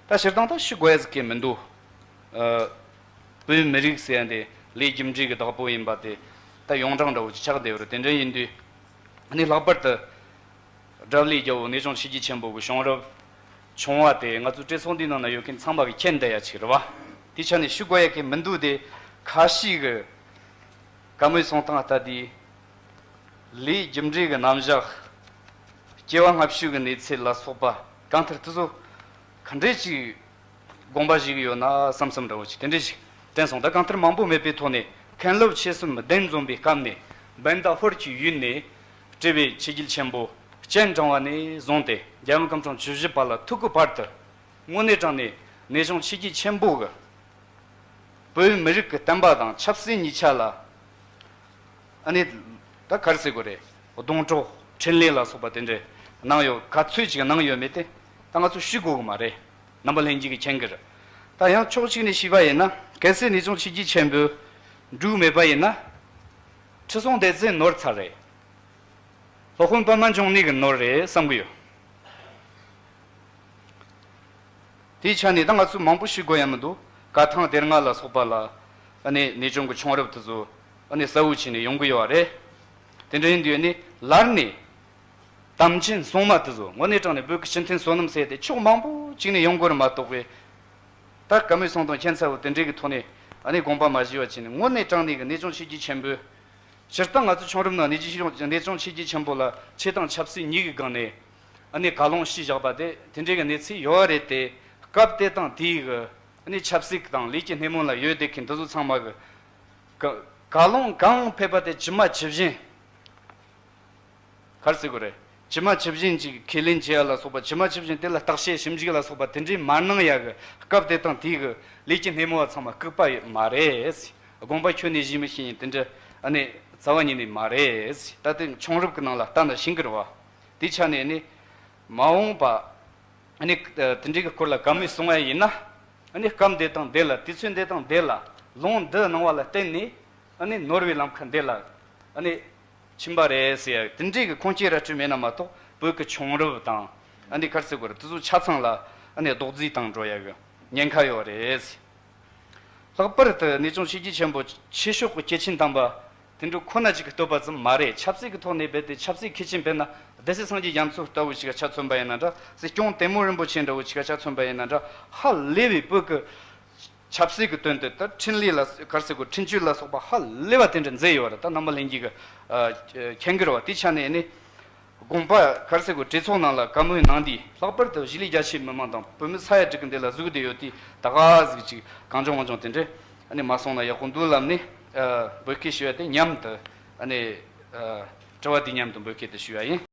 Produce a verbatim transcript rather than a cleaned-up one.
ད་སྤྱིར་བཏང་ད་ཞུ་དགོས་ཡ་ཟིག་གི་མི་འདུག་ཨ། བོད་མི་རིགས་ཟེར་ཡ་འདི་ལས་རྒྱུ་འབྲས་ཀྱི་བདག་པོ་ཡིན་པ་དེ་ད་ཡོངས་གྲགས་འདྲ་བོ་ཅིག་ཆགས་བསྡད་ཡོད་རེད། དེ་འདྲ་ཡིན་དུས་ཨ་ནི་ལྷག་པར་དུ་དགྲ་བླའི་རྒྱལ་པོ་གནས་ཆུང་ཆོས་རྒྱལ་ཆེན་པོ་གི་བྱུང་རབས་བྱུང་བ་དེ་ང་ཚོའི་བགྲེས་ཚོགས་འདིའི་ནང་ན་ཡོད་མཁན་ཚང་མ་གིས་མཁྱེན་བསྡད་ཡ་ཅིག་རེད་བ། དེ་ཆ་ནས་ཞུ་དགོས་ཡ་གི་མི་འདུག་དེ་ཁ་ཤས་ཀྱིས་བཀའ་མོལ་གསུང་སྟངས་ལྟ་དུས། ལས་རྒྱུ་འབྲས་ཀྱི་རྣམ་གཞག་སྐྱེ་བ་སྔ་ཕྱི་གི་གནས་ཚུལ་ལ་སོགས་པ་གང་ལྟར་དེ་ཚོ་ག་འདྲས་ཅིག་དགོངས་པ་བཞེས་ཀྱི་ཡོད་ན་བསམ་བསམ་འདྲ་བོ་ཅིག་དེ་འདྲས་ཞིག་དྲན་སོང་། ད་གང་ལྟར་མང་པོ་མེད་པའི་ཐོག་ནས་མཁན་སློབ་ཆེ་གསུམ་གདན་འཛོམས་པའི་སྐབས་ནས་བན་ད་ཧོར་གྱི་ཡུལ་ནས་སྤྲུལ་པའི་ཆོས་རྒྱལ་ཆེན་པོ་སྤྱན་དྲངས་པ་ནས་བཟུང་སྟེ་རྒྱལ་བ་སྐུ་འཕྲེང་བཅུ་བཞི་པ་ལ་ཐུག་གི་བར་དུ་དངོས་གནས་དྲང་གནས་གནས་ཆུང་ཆོས་རྒྱལ་ཆེན་པོ་གི་བོད་མི་རིགས་ཀྱི་བསྟན་པ་དང་ཆབ་སྲིད་གཉིས་ཆ་ལ། ཨ་ནི། ད་ག་རེ་ཟེར་དགོས་རེད། སྡོང་གྲོགས་འཕྲིན་ལས་ལ་སོགས་པ་དེ་འདྲའི་གནང་ཡོད། ག་ཚོད་ཅིག་གནང་ཡོད་མེད་དེ་ད་ང་ཚོ་ཞུ་དགོས་གི་མ་རེད། རྣམ་པ་ལྷན་རྒྱས་ཀྱིས་མཁྱེན་གི་རེད། ད་ཡང་ཕྱོགས་གཅིག་ནས་ཞུས་པ་ཡིན་ན། གལ་སྲིད་གནས་ཆུང་ཆོས་རྒྱལ་ཆེན་པོ་འབྲུག་མེད་པ་ཡིན་ན། ཁྲི་སྲོང་ལྡེ་བཙན་ནོར་ཚར་རེད། སློབ་དཔོན་པདྨ་འབྱུང་གནས་ཀྱི་ནོར་རེད་བསམ་གི་ཡོད། དེའི་ཆ་ནས་ད་ང་ཚོས་མང་པོ་ཞུ་དགོས་ཡ་མི་འདུག་བཀའ་ཐང་སྡེ་ལྔ་ལ་སོགས་པ་ལ་ཨ་ནི་གནས་ཆུང་གི་བྱུང་རབས་དེ་ཚོ་ཨ་ནི་གསལ་བོ་བྱས་ནས་ཡོང་གི་ཡོད་རེད། དེ་འདྲ་ཡིན་དུས་ཨ་ནི་ལར་ནས་དམ་ཅན་སྲུང་མ་དེ་ཚོ་དངོས་གནས་དྲང་གནས་བོད་ཀྱི་སྤྱི་མཐུན་བསོད་ནམས་ཟེར་ཏེ་ཕྱོགས་མང་པོ་ཅིག་ནས་ཡོང་དགོས་རེད་མ་གཏོགས་པའི། ད་བཀའ་མོལ་གསུང་སྟངས་མཁྱེན་ཚར་བོ་དེ་འདྲའི་གི་ཐོག་ནས་ཨ་ནི་དགོངས་པ་མ་བཞེས་པ་བྱས་ནས་དངོས་གནས་དྲང་གནས་ཀྱི་གནས་ཆུང་ཆོས་རྒྱལ་ཆེན་པོའི། སྤྱིར་བཏང་ང་ཚོ་བྱུང་རབས་ནང་གནས་ཆུང་གནས་ཆུང་ཆོས་རྒྱལ་ཆེན་པོ་ལ་ཆོས་དང་ཆབ་སྲིད་གཉིས་ཀྱི་སྒང་ནས་ཨ་ནི་བཀའ་ལུང་ཞུས་བཞག་པ་དེ་དེ་འདྲའི་གི་གནས་ཚུལ་ཡོད་རེད་དེ། སྐབས་དེ་དང་དེའི་གི་ཨ་ནི་ཆབ་སྲིད་དང་ལས་ཀྱི་སྣེ་མོ་ལ་ཡོད་བསྡད་མཁན་འདི་ཚོ་ཚང་མ་གི་བཀའ་བཀའ་ལུང་གང་ཕེབས་པ་དེ་ཇི་མ་ཇི་བཞིན། ག་རེ་ཟེར་དགོས་རེད། ཇི་མ་ཇི་བཞིན་ཅིག་ཁས་ལེན་བྱེད་ཡ་ལ་སོགས་པ། ཇི་མ་ཇི་བཞིན་དེ་ལ་བརྟག་དཔྱད་ཞིབ་འཇུག་ལ་སོགས་པ་དེ་འདྲའི་མ་གནང་ཡ་གི་སྐབས་དེ་དང་དེའི་གི་ལས་ཀྱི་སྣེ་མོ་བ་ཚང་མ་ལྐུགས་པ་ཡོད་མ་རེད། དགོངས་པ་ཁྱོན་ནས་བཞེས་མི་ཤེས་ཡིན་དེ་འདྲ་ཨ་ནི་རྩ་བ་ཉིད་ནས་མ་རེད། ད་ལྟའི་བྱུང་རབས་ཀྱི་ནང་ལ་ལྟ་ན་ཤེས་གི་རེད་བ། དེ་ཆ་ནས་ནི་མ་འོངས་པ་ཨ་ནི་དེ་འདྲའི་གི་སྐོར་ལ་བཀའ་མོལ་གསུང་བ་ཡིན་ན། ཨ་ནི་སྐབས་འདི་དང་འདི་ལ། དུས་ཚོད་འདི་དང་འདི་ལ། ལུང་འདི་གནང་བ་ལ་བརྟེན་ནས་ཨ་ནི་ནོར་བའི་ལམ་ཁ་འདི་ལ་ཨ་ནི་ཕྱིན་པ་རེད་ཟེར་ཡ་དེ་འདྲའི་གི་ཁུངས་སྐྱེལ་ར་སྤྲོད་མེད་ན་མ་གཏོགས། བོད་ཀྱི་བྱུང་རབས་དང་ཨ་ནི་ག་རེ་ཟེར་དགོས་རེད། དེ་ཚོ་ཆ་ཚང་ལ་ཨ་ནི་རྡོག་རྫིས་བཏང་འགྲོ་ཡ་གི་ཉེན་ཁ་ཡོད་རེད། ལྷག་པར་དུ་གནས་ཆུང་ཆོས་རྒྱལ་ཆེན་པོ་ཆོས་ཕྱོགས་ཀྱི་སྐྱེས་ཆེན་དམ་པ་དེ་འདྲ་ཁོ་ན་ཅིག་གིས་བསྟོད་པ་ཙམ་མ་རེད། ཆབ་སྲིད་ཀྱི་ཐོག་ནས་རྦད་དེ་ཆབ་སྲིད་མཁས་ཆེན་དཔེར་ན་སྡེ་སྲིད་སངས་རྒྱས་རྒྱ་མཚོ་ལྟ་བུ་ཞིག་ག་ཆ་མཚོན་པ་ཡིན་ན་འདྲ། སྲིད་སྐྱོང་དེ་མོ་རིན་པོ་ཆེ་འདྲ་བོ་ཞིག་ག་ཆ་མཚོན་པ་ཡིན་ན་འདྲ། ཧ་ལས་པའི་བོད་ཀྱི་ཆབ་སྲིད་ཀྱི་དོན་དུ་ད་འཕྲིན་ལས་ལ་ག་རེ་ཟེར་དགོས། འཕྲིན་བཅོལ་ལ་སོགས་པ་ཧ་ལས་པ་དེ་འདྲ་མཛད་ཡོད་རེད། ད་རྣམ་པ་ལྷན་རྒྱས་ཀྱིས་ཨ་མཁྱེན་གྱི་རེད་བ། དེ་ཆ་ནས་ནི་དགོངས་པ་ག་རེ་ཟེར་དགོས། གྲོས་ཚོགས་ནང་ལ་བཀའ་མོལ་གནང་དུས། ལྷག་པར་དུ་གཞིས་ལུས་རྒྱ་ཆེའི་མི་མང་དང་བོད་མི་ས་ཡ་དྲུག་གི་འདི་ལ་ཟུག་བསྡད་ཡོད་དུས། ད་ག་ཟིག་ཅིག་གང་བྱུང་མང་བྱུང་དེ་འདྲ་ཨ་ནི་མ་གསུང་ན་ཡག་པོ་འདུག་ལབ་ནས་ཨ་འབོད་སྐུལ་ཞུ་ཡ་དེ་མཉམ་དུ་ཨ་ནི་ཨ་དྲི་བ་དེ་མཉམ་དུ་འབོད་སྐུལ་དེ་ཞུ་ཡ་ཡིན།